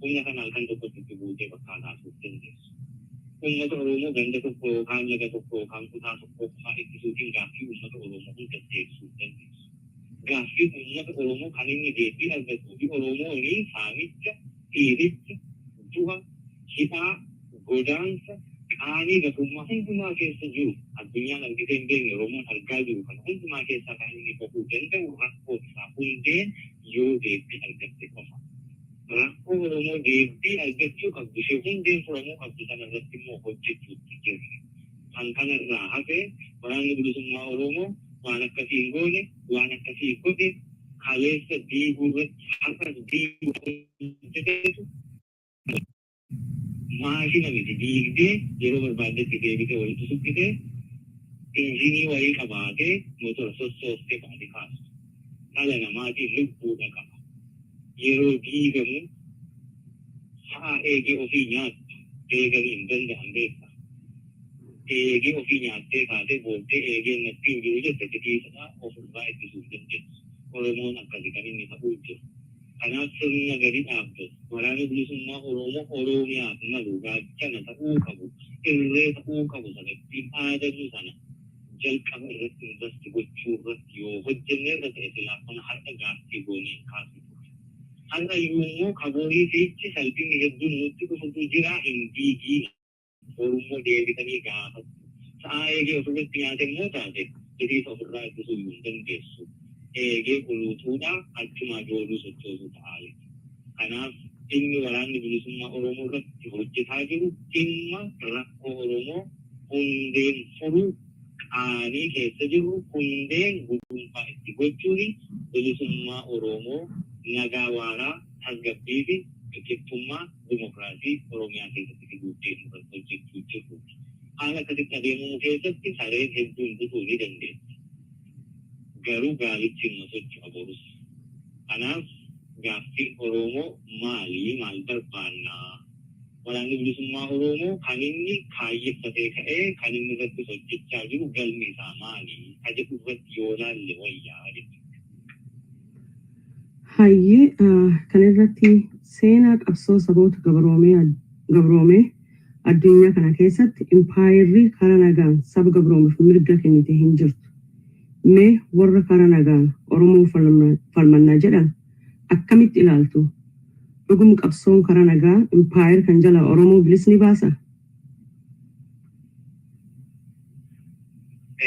Humna kana halkan tokkotti itti buutee bakkaa kaasuu hin dandeessu. Uummata Oromoo ganda tokko yookaan laga tokko yookaan kutaa tokkoo qofaa ittisuutiin gaaffii uummata Oromoo hunda deebisuu hin dandeessu. Gaaffiin uummata Oromoo kan inni deebii argatuu fi Oromoon saamicha, dhiiticha, du'a, hidhaa, godaansa, qaanii gabrummaa hundumaa keessa jiru addunyaan argitee hin beekne Oromoon argaa jiru kana hundumaa keessaa kan inni bahuu danda'u rakkoo isaa hundeen yoo deebbii argatte qofa. Rakkoo Oromoo deebbii argachuu qabdu ishee hundeen furamuu qabdu sana irratti immoo hojjechuutti jirra. Kan kanarraa hafe Waraanni Bilisummaa Oromoo waan akkasii hin goone, waan akkasii godhe, kaleessa diiguu irratti har'as diiguu hojjetetu maashina miti, diigdee yeroo barbaaddetti deebitee walitti suphitee injinii wayii qabaatee motora sossooftee kan ati kaastu. Dhala namaatiin lubbuudha qaba. Yeroo diigamu sa'a eegee ofii nyaattu eeganii hin danda'an beektaa. Eegee ofii nyaattee kaatee booddee eegeen natti hin jiru jette titiisadha ofirraa ittisuu hin dandeessu. Oromoon akkasi kan inni ta'uu jiru. Kanaaf sirna gadi dhaabbatu, Waraana Bilisummaa Oromoo Oromiyaaf malu, gaachana ta'uu qabu, irree ta'uu qabu sana ittiin dhaadannu sana jalqaba irratti invest gochuu irratti yoo hojjenneerra ta'e silaa kana har'a gaaffii goonee hin kaasnu turre. Har'a iyyuu immoo ka borii siichi salphinni hedduun nutti dhufutu jira, hin diigiina. Borummoo deebitanii gaafattu. Sa'aa eegee ofirratti nyaate immoo taate titiisa ofirraa ittisuu iyyuu hin dandeessu. Eegee uluuxuudha, achumaa jooluu sochoosuu ta'a jechuudha. Kanaaf dhimmi Waraanni Bilisummaa Oromoo irratti hojjetaa jiru dhimma rakkoo Oromoo hundeen furuu, qaanii keessa jirru hundeen guduunfaa itti gochuuni bilisummaa Oroomoo, nagaa waaraa, tasgabbiifi qixxummaa dimokiraasii Oromiyaa keessatti fiduuf deemuu irratti hojjechuu jirruuti. Haala akkasitti adeemamu keessatti sareen hedduun du'uu ni dandeessi. Garuu gaalichi inuma socho'a borus. Kanaaf gaaffiin Oroomoo maali? Maal barbaanna? Waraanni Bilisummaa Oroomoo kan inni kaayyeffatee ka'ee kan inni irrattis hojjechaa jiru galmi isaa maali? Ka jedhu irratti yoo laalle wayya jechuudha. Hayyee, kana irratti seenaa qabsoo saboota gabroomee addunyaa kana keessatti impaayerri karaa nagaan saba gabroomeef mirga kennite hin jirtu. Mee warra karaa nagaan Oromoo falmannaa jedhan akkamitti ilaaltu? Dhugum qabsoon karaa nagaa impaayera kan jalaa Oromoo bilis ni baasa?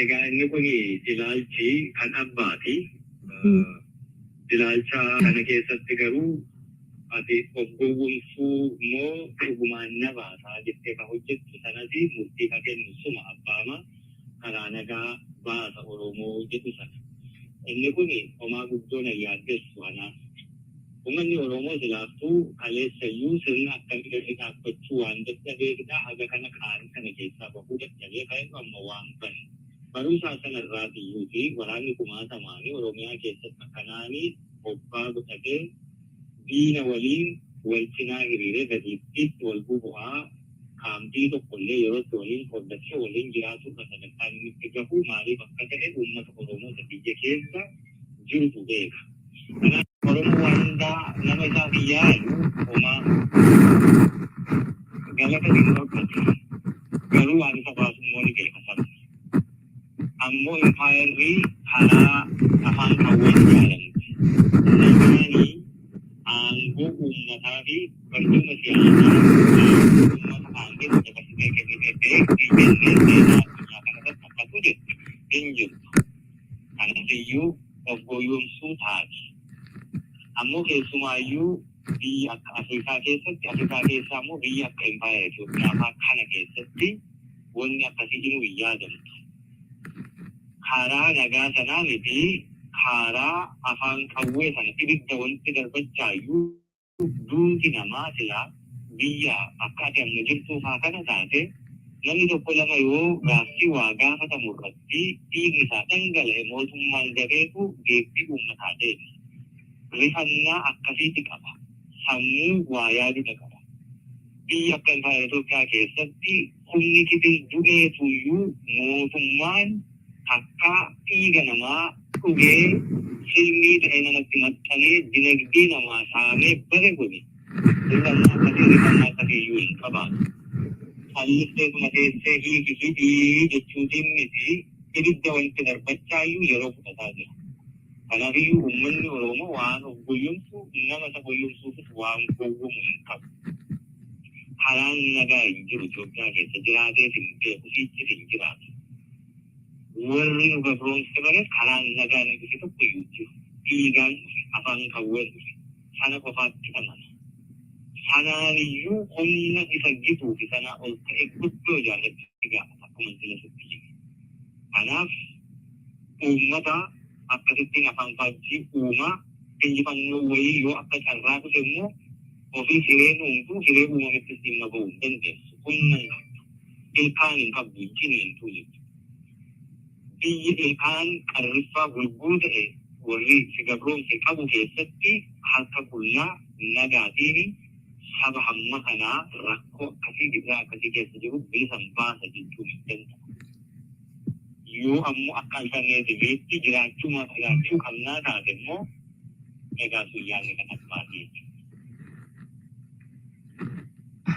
Egaa inni kun ilaalchi kan abbaati. Ilaalcha kana keessatti garuu ati of gowwomsuu moo dhugumaan na baasaa jettee ka hojjettu sanati murtii ka kennu suma abbaama karaa nagaa baasa Oromoo jedhu sana. Inni kun homaa guddoo nan yaaddessu anaaf. Ummanni Oromoo silaaftuu kaleessayyuu sirna akkamii irratti dhaabbachuu waan dadhabeefidha haga kana qaanii kana keessaa bahuu dadhabee ka jedhu amma waan bane. Barumsaa sana irraatiyyuuti waraanni kumaatamaani Oromiyaa keessatti akkanaani bobbaa godhatee diina waliin wal cinaa hiriiree gadiittiitti wal bubu'aa kaampii tokkollee yerootti waliin qooddatee waliin jiraaturra sadarkaan inni itti gahu maaliif akka ta'e uummata Oromoo isa biyya keessa jirutu beeka. Kanaaf Oromoo waan hundaa nama isaaf yaadu homaa galata hin dhorkatu. Garuu waan isa baasu immoo ni beeka sabni. Ammoo impaayerri karaa afaan qawween ijaaramte nagaani aangoo uummataa fi barcuma siyaasaa aangoo uummata aangeessu dabarsitee kennitee beekti jennee seenaa addunyaa kanarratti akkatu jettu hin jirtu. Kanafiyyuu of goyyomsuu taati. Ammoo keessumaayyuu biyya akka Afrikaa keessatti, Afrikaa keessaa immoo biyya akka Impaayera Itoophiyaa faa kana keessatti wanni akkasii inuu hin yaadamtu. Karaa nagaa sanaa miti, karaa afaan qawwee sana ibidda walitti darbachaayyuu duuti namaa silaa biyya akka ati amma jirtuu faa kana taate namni tokko lama yoo gaaffii waa gaafatamu irratti dhiigni isaa dhangala'e mootummaan dafeetu deebbii uummataa deebisa. Rifannaa akkasiiti qaba. Sammuu waa yaadudha qaba. Biyya akka Impaayera Itoophiyaa keessatti humni kifil du'eetuyyuu mootummaan takkaa dhiiga namaa dhugee silmii ta'ee namatti maxxanee dinagdee namaa saamee bare kuni Hir'annaa akkasii rifannaa akkasii iyyuu hin qabaatu. Callifteetuma teessee hiiki hidhii jechuutiin miti, ibidda walitti darbachaa iyyuu yeroo fudhataa jira. Kanaafiyyuu uummanni Oromoo waan of goyyomsu, nama isa goyyomsuufis waan gowwomu hin qabu. Karaan nagaa hin jiru Itoophiyaa keessa, jiraatees hin beeku, siichis hin jiraatu. Warri nu gabroomse malee karaan nagaa ni dhufe tokko iyyuu hin jiru. Dhiigaan dhufe, afaan qawween dhufe, sana qofaatti amana. Sanaan iyyuu humna isa gituu fi sanaa ol ta'e guddoo ijaarrachuu gaafata, akkuma sila sitti hime. Kanaaf uummata akkasittiin afaan faajjii uumaa injifannoo wayii yoo akka carraa dhufe immoo ofiis hireen uumtu, hiree uumamettis dhimma ba'uu hin dandeessu. Humna hin qabdu. Ilkaan hin qabdu, hin ciniintu jechuudha. Biyyi ilkaan qarriffaa gulguu ta'e warri si gabroomse qabu keessatti harka qullaa nagaatiin saba hamma kanaa rakkoo akkasii, gidiraa akkasii keessa jiru bilisan baasa jechuun hin danda'amu. Yoo ammoo akka alternativeetti jiraachuu qabnaa taate immoo egaa sun yaadni kan abbaati jechuudha.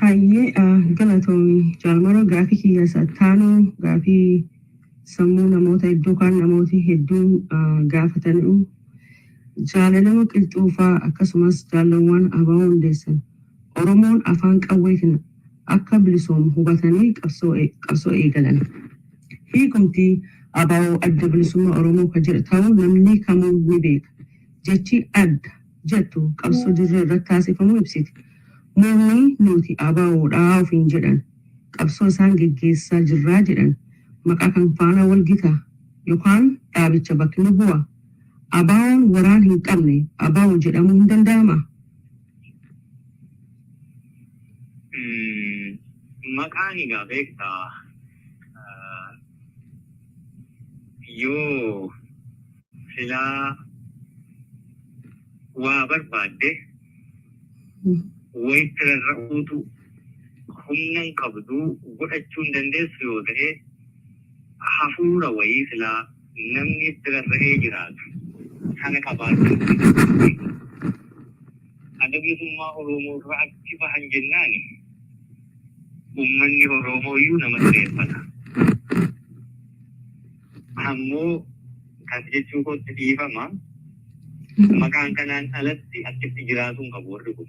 Hayyee, galatoomi Jaalmaroo. Gaafii kiyya isa taanuu, gaafii sammuu namoota hedduu kaan namooti hedduun gaafatanii, jaalalama qilxuufaa akkasumas jaalawwan ABO hundeessan Oromoon afaan qawweetiin akka bilisoomu hubatanii qabsoo eegalan. Hiikumtii ABO Adda Bilisummaa Oromoo kan jedhu ta'uu namni kamuu ni beeka. Jechi adda jettu qabsoo dirree irratti taasifamu ibsiti. Murni nuti ABOdhaa ofiin jedhan qabsoo isaan geggeessaa jirraa jedhan maqaa kan faana wal gita yookaan dhaabicha bakki nu bu'a. ABO'n waraan hin qabne ABO jedhamuu hin danda'ama? Maqaan egaa beektaa, yoo silaa waa barbaadde wayitti rarra'uutu humna hin qabdu, godhachuu hin dandeessu yoo ta'e, hafuura wayii silaa namni itti rarra'ee jiraatu sana qabaachuu. Adda Bilisummaa Oromoo irraa achi bahan jennaani uummanni Oromoo iyyuu nama xireeffata. Ammoo kan jechuu kootti dhiifama, maqaan kanaan alatti achitti jiraatuu hin qabu warri kun.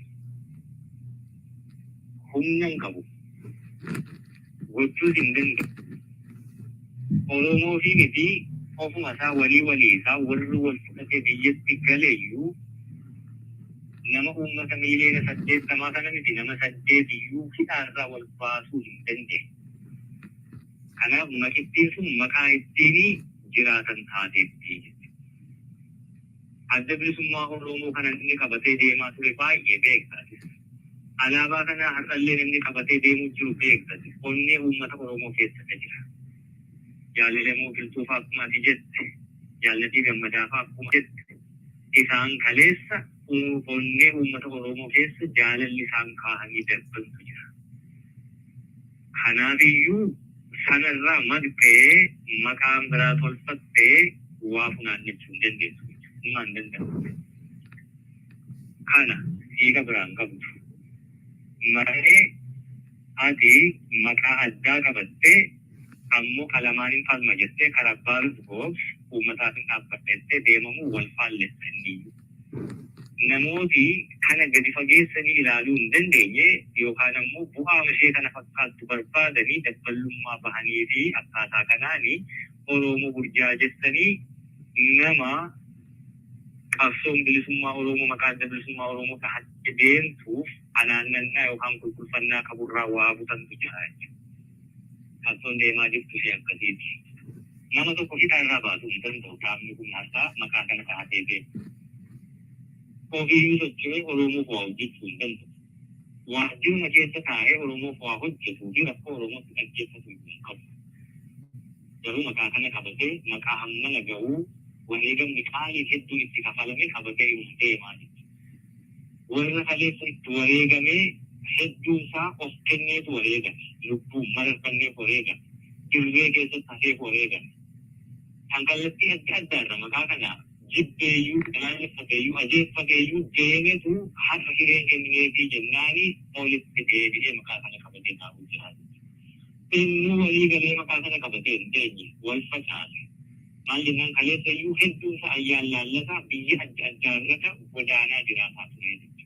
Humna hin qabu. Gochuus hin danda'u. Oromoo fi miti, ofuma isaa walii walii isaa warri wal fudhatee biyyatti galeeyyuu nama uummata 80 miiliyoona kana miti, nama 8 iyyuu hidhaarraa wal baasuu hin dandeenye. Kanaaf maqittiin sun maqaa ittiin jiraatan taateetti jechuudha. Adda Bilisummaa Oromoo kana inni qabatee deemaa ture baay'ee beektatis. Alaabaa kana har'allee namni qabatee deemuu jiru beektatis. Onnee uummata Oromoo keessa jira. Jaalalamoo Qilxuufaa akkuma ati jette, Jaallatii Gammadaafaa akkuma jette, isaan kaleessa onnee uummata Oromoo keessa jaalalli isaan kaahanii darbantu jira. Kanaafiyyuu sanarraa maqxee maqaan biraa tolfattee waa funaannachuu hin dandeessu jechuudha. Himaa hin danda'amu. Kana hiika biraan qabdu. Malee ati maqaa addaa qabattee ammoo qalamaan hin falma jettee karaa baaluuf uummataaf hin dhaabbadha jettee deemamuu wal faallessa inni iyyuu. Namooti kana gadi fageessanii ilaaluu hin dandeenye yookaan ammoo bu'aa ishee kana fakkaattu barbaadanii dabballummaa bahanii fi akkaataa kanaani Oromoo burjaajessanii nama qabsoon bilisummaa Oromoo maqaa Adda Bilisummaa Oromoo dhahattee deemtuuf anaannannaa yookaan kulkulfannaa qaburraa waa butantu jira jechuudha. Qabsoon deemaa jirtu ishee akkasiiti. Nama tokko hidhaa irraa baasuu hin danda'u dhaabni kun har'aa maqaa kana dhahatee deema. Ofiiyyuu socho'ee Oromoof waa hojjechuu hin danda'u. Waajjiruma keessa taa'ee Oromoof waa hojjetuu fi rakkoo Oromootti dhaggeeffatu hin qabu. Garuu maqaa kana qabatee, maqaa hammana ga'uu wareegamni qaaliin hedduun itti kafalame qabatee hin deemaa jechuudha. Warra kaleessa itti wareegamee hedduun isaa of kenneetu wareegame. Lubbuun mararfanneef wareegame. Dirree keessatti hafeef wareegame. Kan kallattii adda addaarra maqaa kana Jibbeeyyuu, balaaleffateeyyuu, ajeeffateeyyuu deemetu har'a hireen kennineefii jennaani olitti deebi'ee maqaa kana qabatee taa'uu jira. Inni walii galee maqaa kana qabatee hin teenye, wal facaase. Maal jennaan, kaleessayyuu hedduun isaa ayyaan laallataa biyya adda addaa irra godaanaa jiraataa ture jechuudha.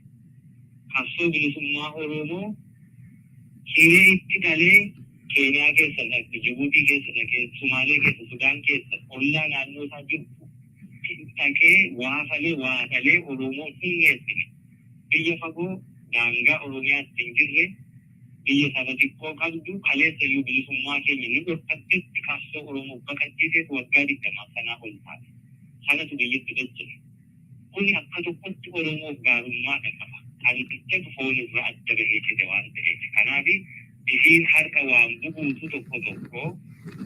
Qabsoo bilisummaa Oromoo hiree itti dhalee Keeniyaa keessa dhaqe, Jibuutii keessa dhaqee, Sumaalee keessa, Sudaan keessa, ollaa naannoo isaa jirtu dhaqee waafalee waatalee Oromoon humneessine. Biyya fagoo daangaa Oromiyaatti hin jirre, biyya saba xiqqoo qabdu, kaleessayyuu bilisummaa keenya ni dhorkattetti qabsoo Oromoo baqachiiseetu waggaa 20 sanaa ol taate. Sanatu biyyatti dacha'e. Kuni akka tokkotti Oromoof gaarummaadha qaba. Qanxichatu foon irraa adda bahee cite waan ta'eef. Kanaaf isiin har'a waan bubuutu tokko tokko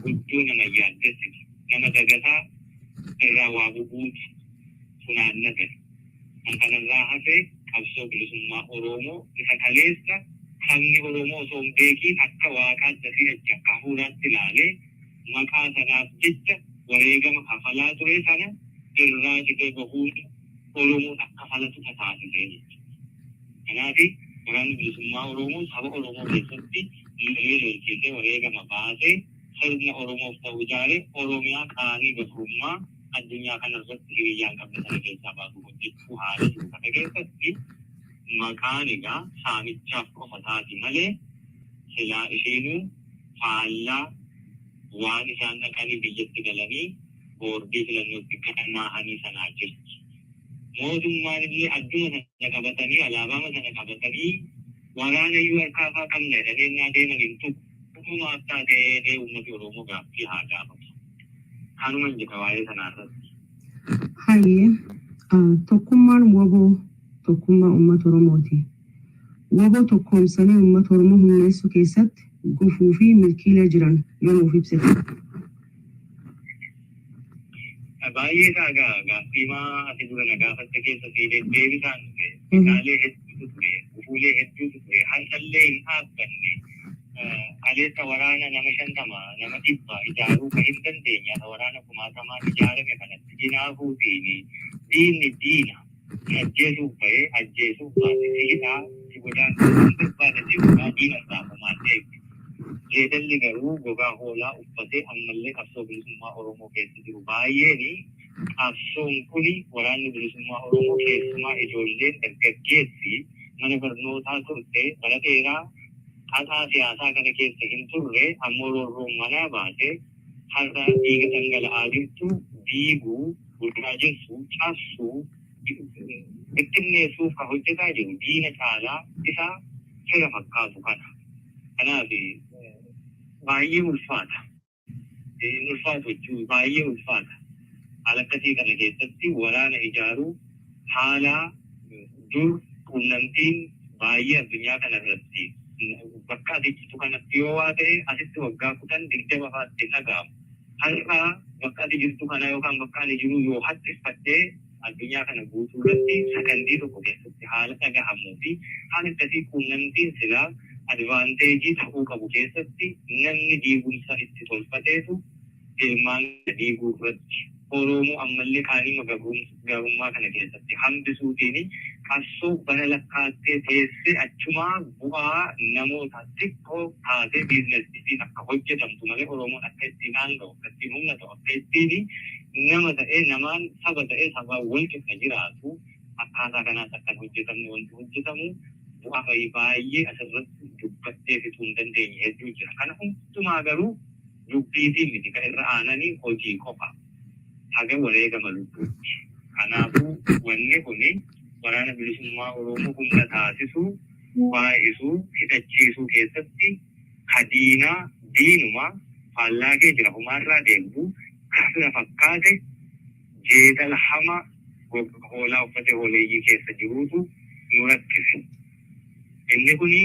guddoo nama yaaddessitu. Nama dagataa irraa waa bubuutu funaannate. Kan kanarraa hafe qabsoo bilisummaa Oromoo isa kaleessa sabni Oromoo osoo hin beekiin akka waaqaatti asii achi akka hafuuraatti ilaalee maqaa sanaaf jecha wareegama kafalaa ture sana irraa citee bahuun Oromoon akka falatu isa taasisee jechuudha. Kanaaf waraanni bilisummaa Oromoo saba Oromoo keessatti lolee lolchiisee wareegama baasee sirna Oromoof ta'u ijaaree Oromiyaa qaanii gabrummaa addunyaa kanarratti hiriyyaan qabne sana keessaa baasuuf hojjechuu haala jiru kana keessatti maqaan egaa saamichaaf qofa taati malee silaa isheenuu faallaa waan isaan dhaqanii biyyatti galanii boordii filannootti galmaa'anii sanaa jirti. Mootummaan illee adduma sana qabatanii, alaabaama sana qabatanii, waraana iyyuu harkaa faa qabna jedhanii ennaa deeman hin tuqu. Dhugumaaf taatee uummati Oromoo gaaffii haa gaafatu. Kanuman jedha waa'ee sanaa irratti. Hayyee, tokkummaan WBO tokkummaa uummata Oromooti. WBO tokkoomsanii uummata Oromoo humneessuu keessatti gufuu fi milkiilee jiran yoo nuuf ibsite. Baay'ee isaa gaa gaaffiimaa ati dura na gaafatte keessa sii deddeebisaan dhufe. Meeshaalee hedduutu ture, gufuulee hedduutu ture, har'allee hin dhaabbanne. Kaleessa waraana nama 50, nama 100 ijaaruu kan hin dandeenye, har'a waraana kumaatamaan ijaarame kanatti hinaafuutiin diinni diina si ajjeesuuf bahee ajjeesuuf baate, si hidhaa, si godaansaa, waan barbaade si godhaa, diina irraa homaan eegde. Jeedalli garuu gogaa hoolaa uffatee ammallee qabsoo bilisummaa Oromoo keessa jiru baay'een qabsoon kuni waraanni bilisummaa Oromoo keessumaa ijoolleen dargaggeessi mana barnootaa turte bara dheeraa xaxaa siyaasaa kana keessa hin turre, ammoo roorroon manaa baase har'a dhiiga dhangala'aa jirtu diiguu, burjaajessuu, cabsuu, bittinneessuuf kan hojjetaa jiru diina caalaa isa fira fakkaatu kana. Kanaaf baay'ee ulfaata. Hin ulfaatu jechuun baay'ee ulfaata. Haala akkasii kana keessatti waraana ijaaruu, haala dur quunnamtiin baay'ee addunyaa kana irratti bakka ati jirtu kanatti yoo waa ta'e asitti waggaa 10, 20 fa'aatti hin dhaga'amu. Har'a bakka ati jirtu kana yookaan bakka ani jiru yoo haxxiffadhee addunyaa kana guutuu irratti sakandii tokko keessatti haala dhagahamuu fi haala akkasii quunnamtiin silaa advantage ta'uu qabu keessatti namni diigumsa itti tolfateetu ilmaan kana diiguu irratti Oromoo ammallee qaaniima gabrummaa kana keessatti hambisuutiin qabsoo bara lakkaattee teessee achumaa bu'aa namoota xiqqoo taatee biizinasiitiin akka hojjetamtu malee Oromoon akka ittiin aanga'u, akka ittiin humna ta'u, akka ittiin nama ta'ee namaan, saba ta'ee sabaan wal qixa jiraatu akkaataa kanaas akka hin hojjetamne wanti hojjetamu bu'aa bahii baay'ee asirratti dubbadhee fixuu hin dandeenye hedduu jira. Kana hundumaa garuu dubbiitiin miti kan irra aananii hojii qofa haga wareegama lubbuutti. Kanaafuu wanni kun waraana bilisummaa Oromoo humna taasisuu, baay'isuu, hidhachiisuu keessatti ka diinaa diinuma faallaa kee jira homaarraa deeggu ka fira fakkaate jeedala hama gogaa hoolaa uffatee hooleeyyii keessa jiruutu nu rakkise. Inni kuni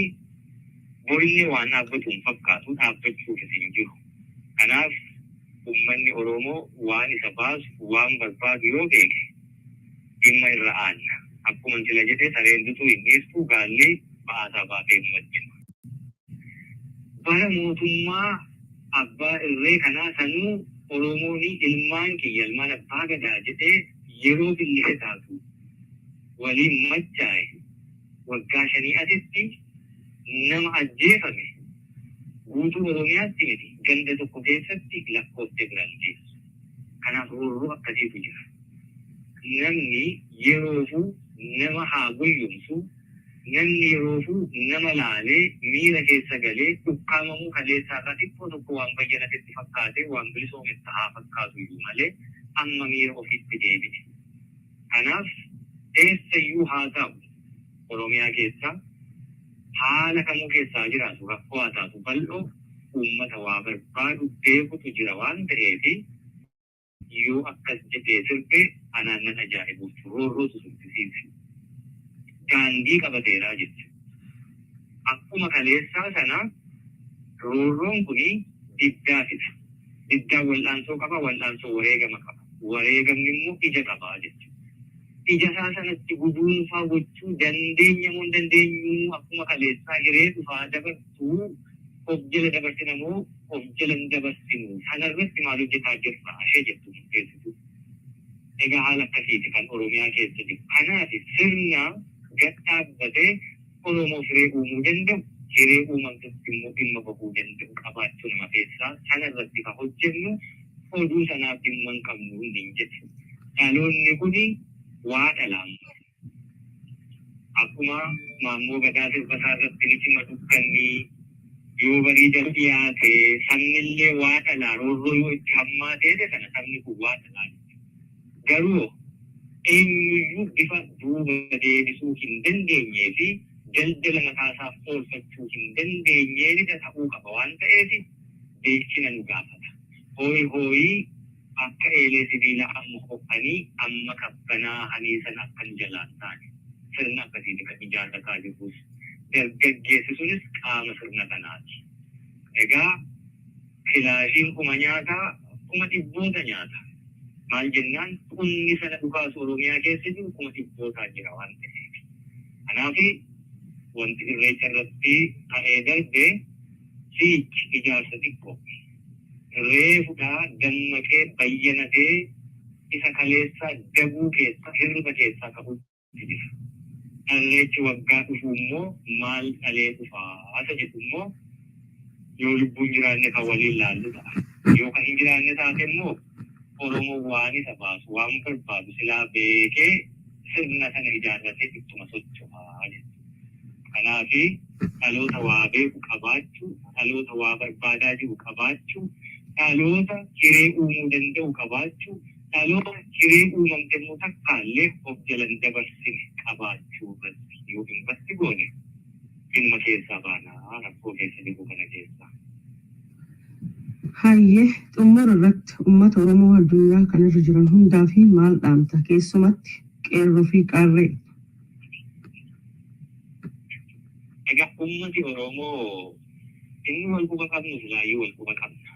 borillee waan dhaabbatu hin fakkaatu, dhaabbachuufis hin jiru. Kanaaf uummanni Oromoo waan isa baasu, waan barbaadu yoo beeke dhimma irra aanna. Akkuman sila jedhe sareen dutuu hin dhiistu, gaalli ba'aasaa baatee inuma deema. Bara mootummaa abbaa irree kanaa sanuu Oromoon ilmaan kiyya, ilmaan abbaa gadaa jedhee Yeroo bilisa taatu waliin machaa'e waggaa 5 asitti nama ajjeefame guutuu Oromiyaatti miti ganda tokko keessatti lakkooftee biraan geessu. Kanaaf roorroo akkasiitu jira. Namni yeroofuu nama haa goyyomsu, namni yeroofuu nama laalee miira keessa galee ukkaamamuu kaleessaarraa xiqqoo tokko waan bayyanatetti fakkaatee waan bilisoometti haa fakkaatuyyuu malee amma miira ofiitti deebi'e. Kanaaf eessayyuu haa ta'u Oromiyaa keessaa haala kamuu keessaa jiraatu rakkoo haa taatu bal'oo uummata waa barbaadu beekutu jira waan ta'eefi yoo akkas jedhee sirbe anaan nan ajaa'ibuuf roorrootu sirbisiise. Daandii qabateeraa jechuudha. Akkuma kaleessaa sana roorroon kuni diddaa fida. Diddaan wal'aansoo qaba, wal'aansoo wareegama qaba. Wareegamni immoo ija qaba jechuudha. Ija isaa sanatti guduunfaa gochuu dandeenya moo hin dandeenyu akkuma kaleessaa hiree dhufaa dabartuu of jala dabarsina moo of jala hin dabarsinu sanarratti maal hojjetaa jirra ishee jettu murteessitu. Egaa haala akkasiiti kan Oromiyaa keessa jiru. Kanaaf sirna gad dhaabbatee Oromoof hiree uumuu danda'u, hiree uumamtetti immoo dhimma bahuu danda'u qabaachuu nama keessaa sanarratti kan hojjennu oduu sanaaf dhimma hin qabnu hin jedhe. Dhaloonni kuni waa dhala. Akkuma Maammoo Gadaa sirba isaa irratti ni cima dukkanni yoo barii jala dhiyaate sabnillee waa dhala roorroo yoo itti hammaatee sana sabni kun waa dhala. Garuu eenyuyyuu bifa duuba deebisuu hin dandeenyee fi daldala mataasaaf oolfachuu hin dandeenyeenidha ta'uu qaba waan ta'eef bilchina nu gaafata. Hooyi hooyii akka eelee sibiilaa amma ho'anii amma qabbanaa'anii sana akka nu jalaan taane sirna akkasiiti kan ijaarrataa jirrus. Dargaggeessi sunis qaama sirna kanaati. Egaa kilaashiin kuma nyaataa kuma dhibboota nyaata. Maal jennaan humni sana dhukaasu Oromiyaa keessa jiru kuma dhibbootaan jira waan ta'eef. Kanaaf wanti irreecha irratti ta'ee darbe siichi ijaarsa xiqqoo. Reefudhaa dammaqee bayyanatee isa kaleessaa daguu keessaa hirriba keessaa ka'utti jira. Irreechi waggaa dhufu immoo maal dhalee dhufaa isa jedhu immoo yoo lubbuun jiraanne kan waliin laallu ta'a. Yoo kan hin jiraanne taate immoo Oromoon waan isa baasu waan barbaadu silaa beekee sirna sana ijaarratee ittuma socho'aa jechuudha. Kanaaf dhaloota waa beeku qabaachuu, dhaloota waa barbaadaa jiru qabaachuu, dhaloota hiree uumuu danda'u qabaachuu, dhaloota hiree uumamte immoo takkaallee of jalan dabarsine qabaachuu irratti yoo investi goone inuma keessaa baanaa rakkoo keessa jiru kana keessaa. Hayyee xumura irratti uummata Oromoo addunyaa kanarra jiran hundaa fi maal dhaamta keessumatti qeerroo fi qarree? Egaa uummati Oromoo inni wal quba qabnu silaayyuu wal quba qabna.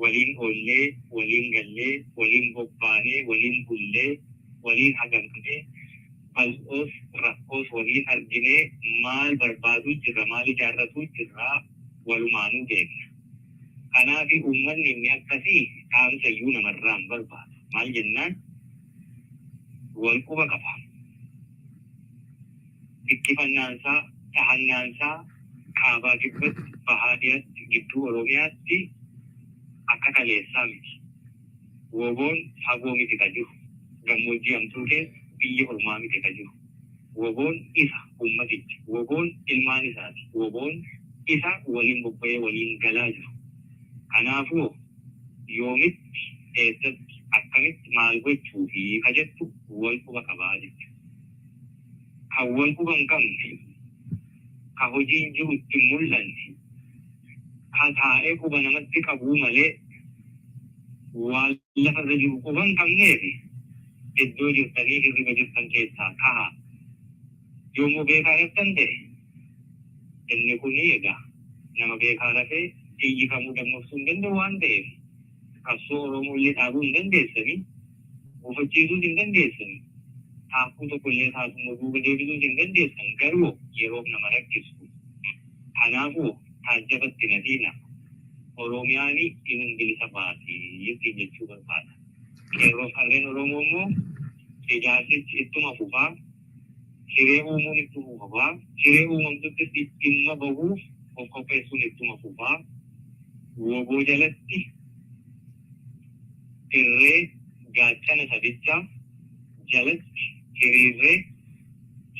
Waliin oollee, waliin gallee, waliin bobbaanee, waliin bullee, waliin hagamnee, bal'oos rakkoos waliin arginee maal barbaaduu jirra, maal ijaarratuu jirra walumaanuu beekna. Kanaaf uummanni inni akkasii dhaamsa iyyuu namarraa hin barbaadu. Maal jennaan wal quba qaba. Dhikkifannaansaa, dhahannaansaa kaabaa kibbatti, bahaa dhiyatti, gidduu Oromiyaatti akka kaleessaa miti. Woboon fagoo miti ka jiru. Gammoojjii hamtuu keessa biyya ormaa miti ka jiru. Woboon isa uummaticha. Woboon ilmaan isaati. Woboon isa waliin bobba'ee waliin galaa jiru. Kanaafuu yoomitti, eessatti, akkamitti maal gochuu fi ka jettu wal quba qabaa jechuudha. Kan wal quba hin qabne, ka hojiin jiru itti hin mul'anne, ka taa'ee quba namatti qabuu malee waan lafarra jiru quba hin qabneef iddoo jirtanii hirriba jirtan keessaa kahaa. Yoommoo beekaa raftan ta'e inni kuni egaa nama beekaa rafee iyyi kamuu dammaqsuu hin danda'u waan ta'eef qabsoo Oromoo illee dhaabuu hin dandeessanii, gufachiisuus hin dandeessanii, taakkuu tokko illee taasummoo duuba deebisuus hin dandeessan garuu yeroof nama rakkisu. Kanaafuu taajjabatti nafiina Oromiyaan inum bilisa baati ittiin jechuu barbaada. Qeerroof qarreen Oromoo immoo Ijaarsichi ittuma fufaa, hiree uumuun ittuma fufaa, hiree uumamtuttis dhimma bahuuf of qopheessuun ittuma fufaa. WBO jalatti irree gaachana sabichaa jalatti hiriirree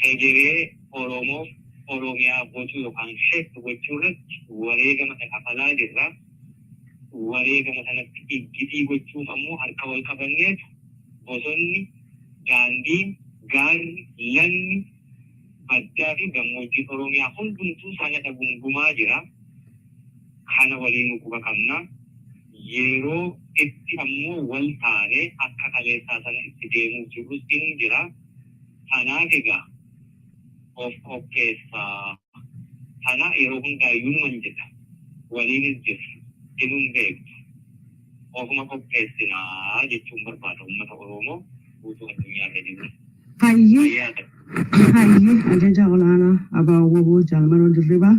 hegeree Oromoof Oromiyaa bocuu yookaan shape gochuu irratti wareegama kafalaa jirra. Wareegama sanatti iggitii gochuuf ammoo harka wal qabanneetu bosonni, daandiin, gaarri, lagni, baddaa fi gammoojjiin Oromiyaa hundumtuu sanada gungumaa jira. Kana waliinuu quba qabna. Yeroo itti ammoo wal taanee akka kaleessaa sana itti deemuuf jirrus inum jira. Kanaaf egaa of qopheessaa. Kana yeroo hundaayyuu numan jedha. Waliinis jirra. Inum beektu. Ofuma qopheessinaa jechuun barbaada uummata Oromoo guutuu addunyaa irra jiru. Hayyee. Fayyaa ta'e. Hayyee, ajaja olaanaa ABO WBO Jaal Marroo Dirribaa,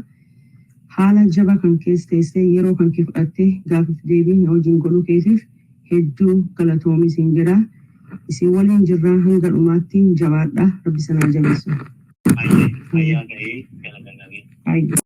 haala jaba kan keessa teessee yeroo kan kee fudhattee gaafiif deebii na wajjin godhuu keetiif hedduu galatoomi siin jedha. Isin waliin jirraa hanga dhumaatti, jabaadha. Rabbi sanaa jabeessu. Hayyee, fayyaa ta'ee, galata qabeessa. Hayyee.